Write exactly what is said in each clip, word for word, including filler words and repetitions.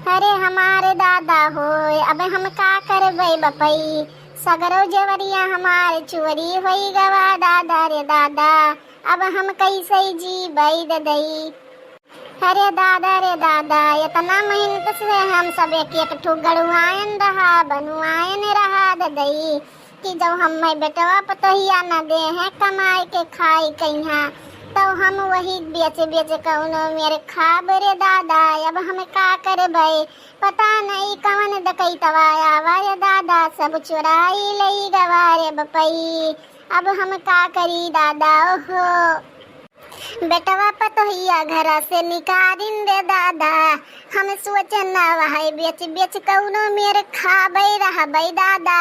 अरे हमारे दादा होय, अब हम का करबै बपई, सगरो जेवरिया हमार चोरी होई गवा दादा रे दादा, अब हम कैसे जीबै ददई। अरे दादा रे दादा, इतना मेहनत से हम सब एक एक ठो गढ़ुआयन रहा, बनुआयन रहा ददई, कि जब हम्मे बेटवा पतोहिया न देहे कमाए के खाए कइहाँ, तब हम वही बेच बेच कउनो मेर खाब रे दादा। अब हम का करबै, पता नहीं कवन डकैतवा आवा रे दादा, सब चुराई लई गवा रे बपई। अब हम का करी दादा, ओहो। बेटवा पतोहिया घरा से निकालिन रे दादा, हम सोचन ना वहाई बेच बेच कउनो मेर खाबै रहबै दादा।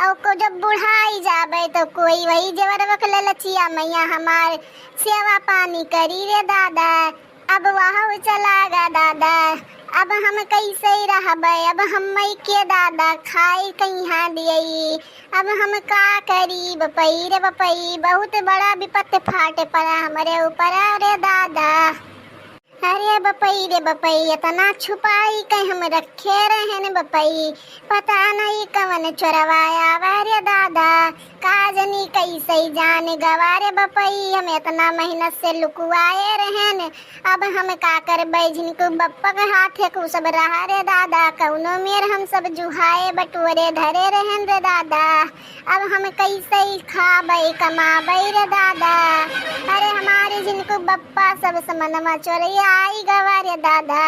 अउ को जब बुढ़ाई जाबै तो कोई वही जेवरवा के ललचिया मइया हमार सेवा पानी करी रे दादा। अब वहउ चला गा दादा, अब हम कैसे रहबै, अब हम्मे के दादा खाई कइहाँ दियई, अब हम का करी बपई रे बपई, बहुत बड़ा विपत फाट पड़ा हमरे ऊपर रे दादा। अरे बपई रे बपई, इतना छुपाई के हम रखे रहेन बपई, पता नहीं कवन चोरवा आवा रे दादा, का जनी कैसे जान गवा रे बपई, हम इतना मेहनत से लुकुआए रहेन, अब हम का करबै, झिनकू बप्पा के हाथे कु सब रहा रे दादा, कउनो मेर हम सब जुहाए बटुअरे धरे रहेन रे दादा। अब हम कैसे खाबै कमाबै रे दादा। अरे हमारे झिनकू बप्पा सब समनवा चोरई आई गवा रे दादा।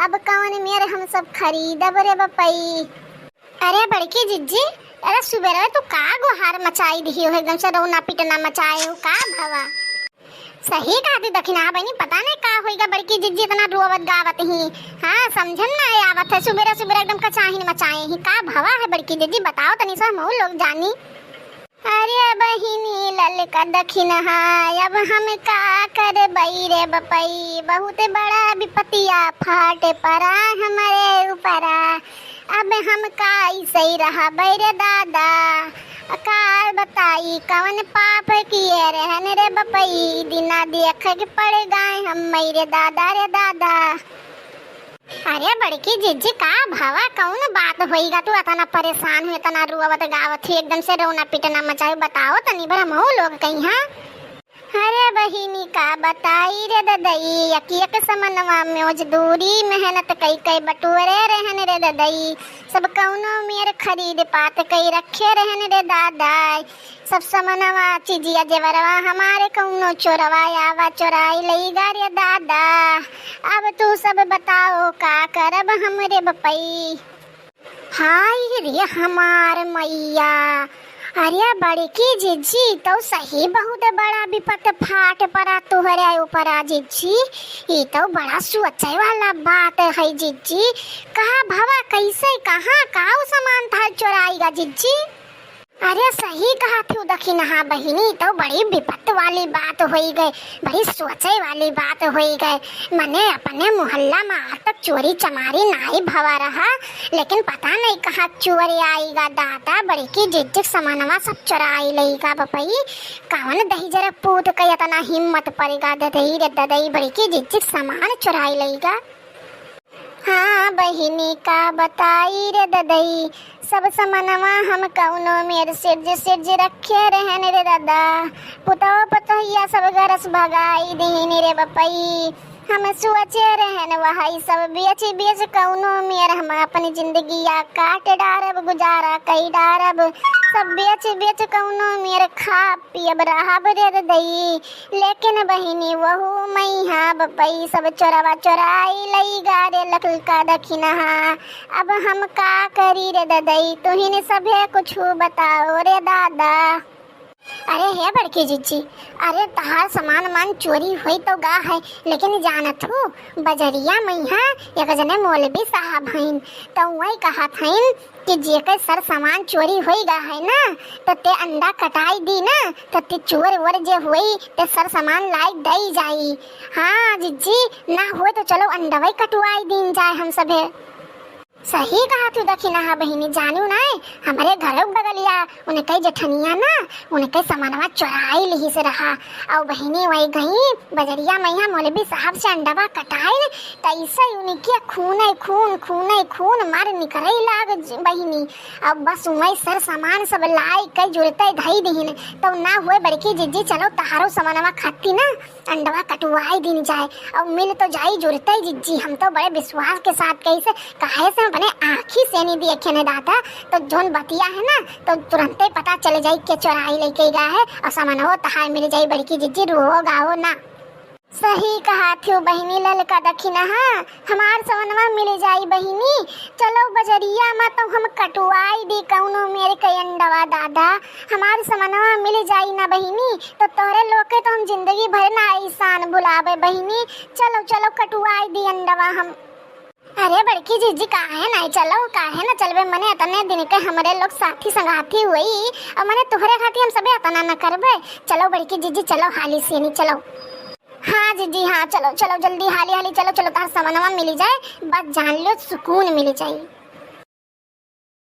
अब कउन मेर हम सब खरीदब रे बपई। अरे बड़की जिज्जी, अरे सुबेरे तू का गुहार मचाई दिही हो, एकदम से रौना पिटना मचाए हो, का भवा? सही कहत ही दखिनहा बहिनी, पता नहीं का होइगा बड़की जिज्जी इतना रोवत गावत ही। हाँ, समझन ना आवत है, सुबेरे सुबेरे एकदम कचाहिन मचाए ही। का भवा है बड़की जिज्जी, बताओ तनी सा हमहू लोग जानी। अरे बहिनी ललका दखिनहा, अब हम का करबै रे बपई, बहुत बड़ा विपतिया फाट पड़ा हमरे ऊपरा। अब हम कैसे रहबै रे दादा, का बताई कवन पाप किए रहन रे बपई, दिना देख के पड़ गए हम रे दादा रे दादा। अरे बड़की जिज्जी का भवा, कउन बात होइगा तू अतना परेशान हो, अतना रोवत गावत ही, एकदम से रौना पिटना मचाए, बताओ तनी भर हमहू लोग कइहाँ। अरे बहिनी का बताई रे ददई, एक एक समनवा मजदूरी मेहनत कई कई बटुअरे रहन रे ददई, सब कउनो मेर खरीद पात कई रखे रहन रे दादा। सब समनवा चिजिया जेवरवा हमारे कउनो चोरवा आवा चोराई लई गा रे दादा। अब तू सब बताओ का करब हमरे बपई। हाय रे हमार मइया, अरे बड़की जिज्जी, ई तउ सही बहुत बड़ा विपत फाट पड़ा तुहरे ऊपरा जिज्जी। ई तउ बड़ा सोचे वाला बात है जिज्जी। का भवा, कैसे, कहाँ, काउ सामान था चोराइगा जिज्जी? अरे सही कहत हू दखिनहा बहिनी, ई तउ बड़ी विपत वाली बात होई गए, बड़ी सोचे वाली बात होई गए। मने अपने मोहल्ला में आज तक चोरी चमारी नाई भवा रहा, लेकिन पता नहीं कहाँ चोर आइगा दादा, बड़की जिज्जी क समनवा सब चोराई लइगा बपई। कवन दहिजर पूत के इतना हिम्मत पड़िगा ददई रे ददई, बड़की जिज्जी क समान चोराई लइगा। हाँ बहिनी का बताई रे ददई, सब समनवा हम कउनो मेर सिरज सिरज रखे रहन रे दादा। पुतौ पतोहिया सब घर से भगाई दीन रे बपई। हम सोचे रहन वही सब बेच बेच कउनो मेर हम अपनी जिंदगिया काट डारब, गुजारा कई डारब। सब बेच बेच कउनो मेर खा पियब रहब रे ददई। लेकिन बहिनी वहू मइहाँ बपई सब चोरवा चोराई लइगा रे ललका दखिनहा। अब हम का करी रे ददई, तुहिन सभे कुछु बताओ रे दादा। अरे हे बड़की जिज्जी, अरे तहार समान मान चोरी होई तउ गा है, लेकिन जानत हू बजरिया मइहाँ एक जने मौलवी साहब हइन, तउ वही कहत हइन कि जेकर सर समान चोरी होई गा है ना, त ते अंडा कटाई दी ना, त ते चोर वोर जे होई, ते सर समान लाई दई जाई। हाँ जिज्जी, ना होई त चलो अंडवई कटवाई दीन जाए हम सभे। सही कहत हू दखिनहा बहिनी, जानिउ नाहीं, हमरे घरे बगलिया उनके जेठनिया ना, उनके समनवा चोराई लिहिस रहा। अउ बहिनी वही गई बजरिया मइहाँ मौलवी साहब से अंडवा कटाइन, तइसे उनके खूने खून, खूने खून मार निकरे लाग ज-, बहिनी। अब बस वही सर सामान सब लाई के जुरते धई दिहिन, तउ ना हुए बड़की जिज्जी, चलो तहारो समनवा खाती ना अंडवा कटवाई दिन जाए, अउ मिल तो जाई जुरते जिज्जी। हम तो बड़े विश्वास के साथ कहिस, काहे से अपने आँखी से नहीं देखे ने दादा, तो जौन बतिया है ना, तो तुरंते पता चल जाई के चोराई लेके गया है, अउ समनवो तहार मिल जाई बड़की जिज्जी, रोओ गाओ ना। सही कहत हू बहिनी ललका दखिनहा, हमार समनवा मिल जाई बहिनी। चलो बजरिया मा तो हम कटवाई दी कउनो मेर के अंडवा दादा, हमार समनवा मिल जाई ना बहिनी, तो तोहरे लोग के तो हम जिंदगी भर ना एहसान भुलावे बहिनी। चलो, चलो कटवाई दी अंडवा हम। अरे बड़की जिज्जी, काहे ना चलो, काहे ना चलबे, मने अतने दिन के हमरे लोग साथी संगाती हुई, अउ मने तोहरे खाती हम सबे अतना न करबे। चलो बड़की जिज्जी, चलो हाली सेनी चलो। हाँ जिज्जी, हाँ, चलो, चलो, जल्दी, हाली, हाली, चलो, चलो, तहार समनवा मिली जाए, बस जान लो, सुकून मिली जाए।